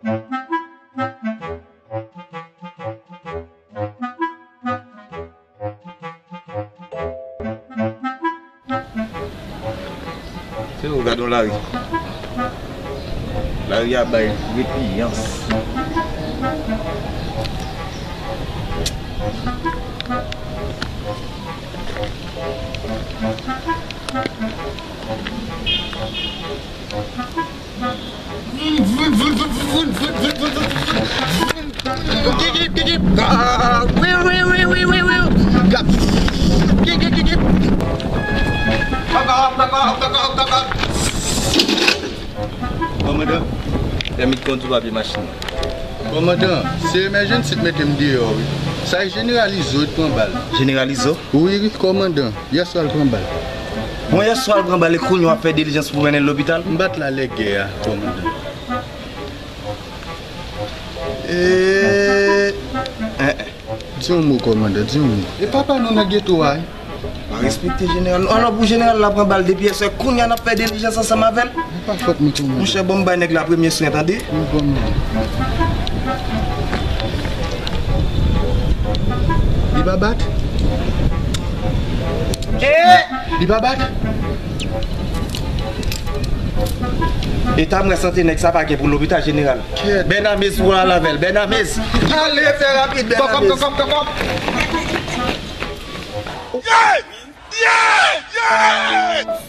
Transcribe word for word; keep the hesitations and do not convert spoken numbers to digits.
Se ou gade yon lari. Lari a bay repiyans. Kòmandan, pèmi kondwi papye machin nan. Kòmandan, se emèjensi k mete m deyò wi. Sa e Jeneral Izo, li t pran bal. Jeneral Izo? Wi, kòmandan. Yèswa l pran bal. Bon, yèswa l pran bal e kounye a w ap fè dilijans pou mennen l lopital? M pa t la lè gè a, kòmandan. E, en, en. Di yon mo, kòmandan, di yon mo. E papa nou nan geto a, wi. Pa respekte jeneral nou. Alò pou jeneral la pran bal depi yèswa, kounye a n ap fè dilijans ansanm avè l? E pa fòt mwen, kòmandan. Monchè, ban m bay nèg la premye swen, tande? Wi, kòmandan. Li pa bat? E! Li pa bat? Eta m wè sante nèg sa pa gen pou lopital jeneral. Kèt. Bènamez pou al avè l, Bènamez. Ale, fè rapid, Bènamez. Kòkòp, kòkòp, kòkòp. Yeah! Yeah! Yeah!